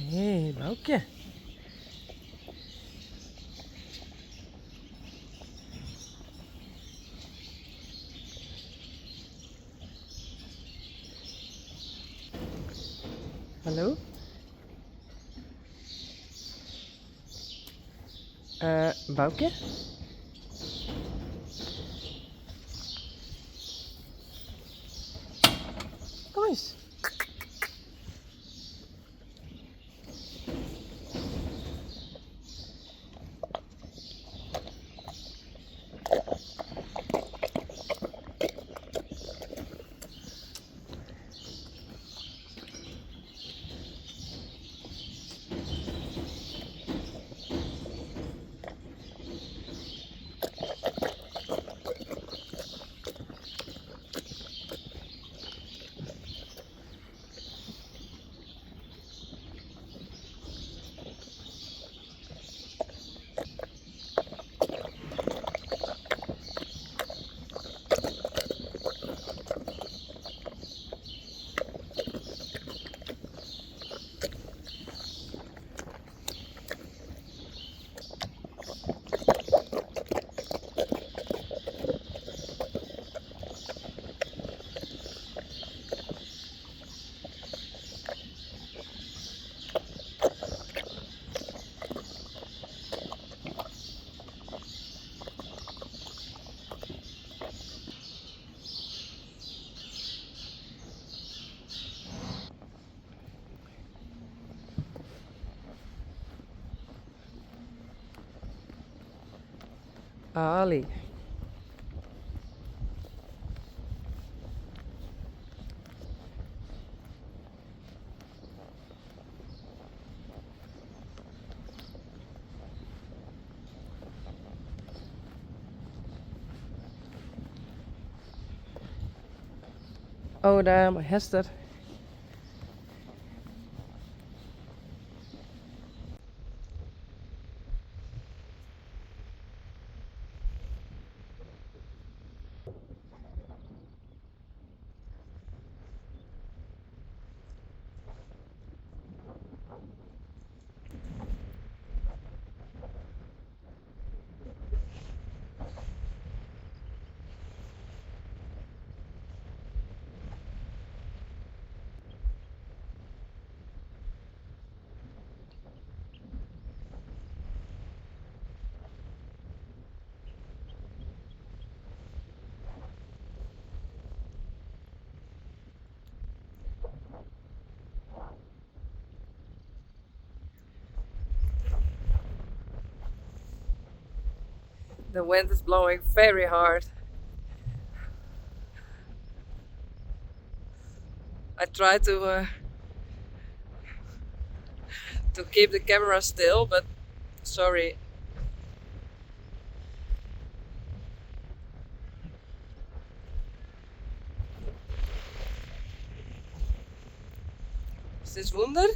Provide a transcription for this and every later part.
Hé, Boukje. Hallo? Boukje? Kom eens. Ali. Oda mei Hester. The wind is blowing very hard. I try to keep the camera still, but sorry. Is dit wûnder?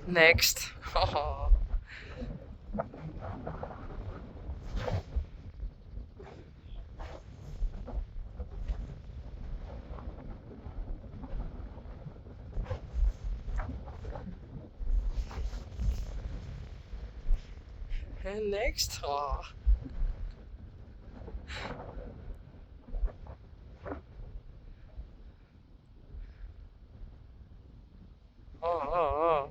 Next. Oh. And next. Oh. Oh, oh, oh.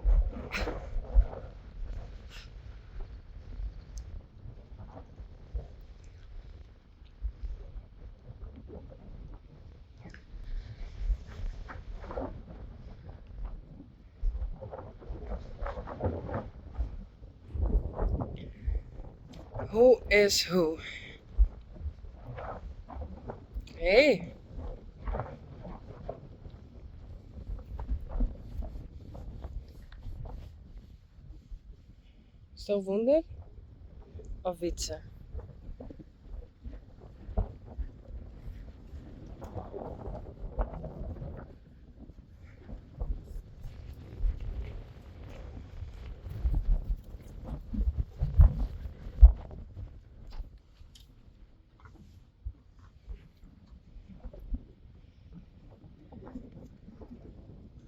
Who is who? Hey. Is dat wûnder? Of Wytse?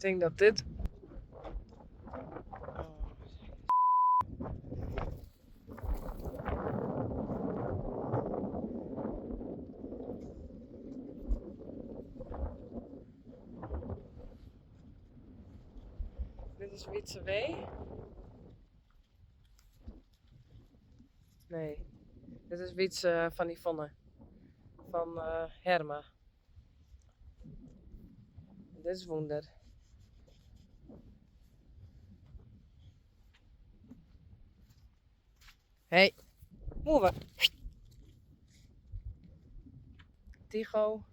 Tink dat dit. Oh. Dit is Wietse W. Nee, dit is Wietse fan Yvonne. Fan Herma. Dit is Wûnder. Hey, move. Tycho.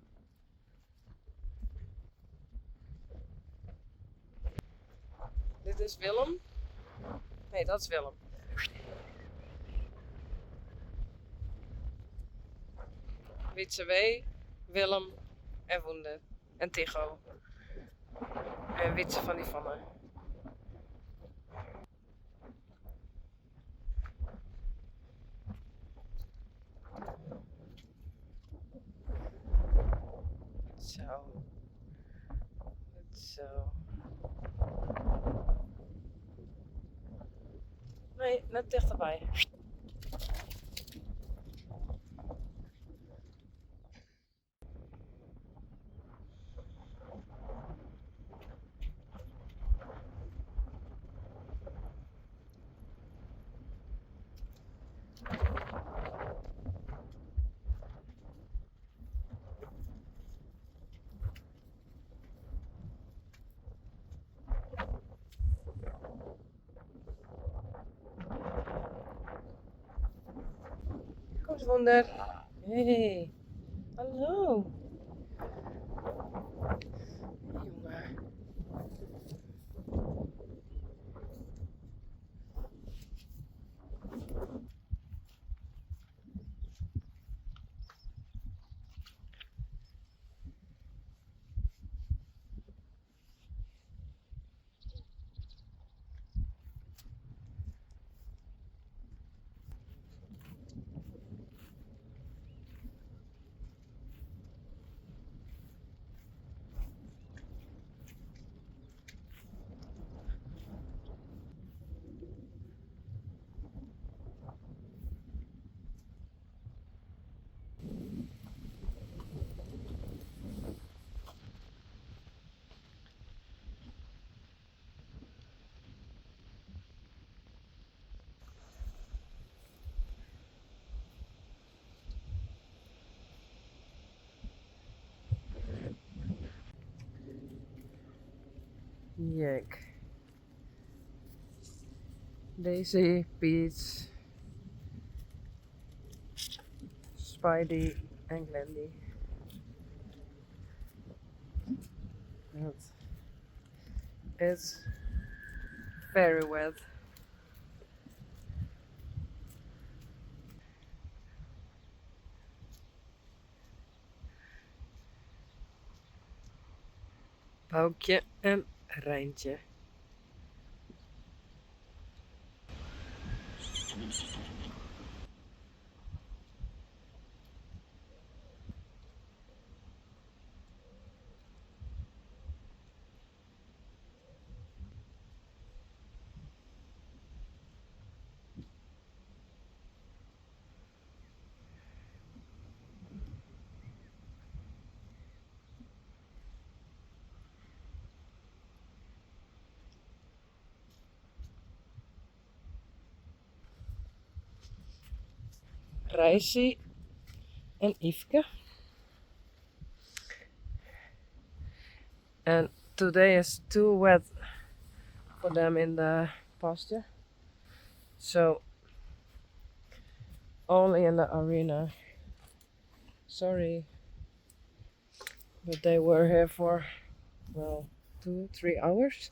Dit is Willem. Nee, dat is Willem. Wietse W, Willem en Wûnder. En Tycho. En Wietse fan Yvonne. Zo. Zo. Nee, net dichterbij. Kom eens, Wûnder. Hey. Hallo. Jongen. Jek. Daisy, Peach, Spidey en Glendy. It's very wet. Boukje en Reintje. Reisi en Yfke. And today is too wet for them in the pasture. So only in the arena. Sorry. But they were here for, well, 2, 3 hours.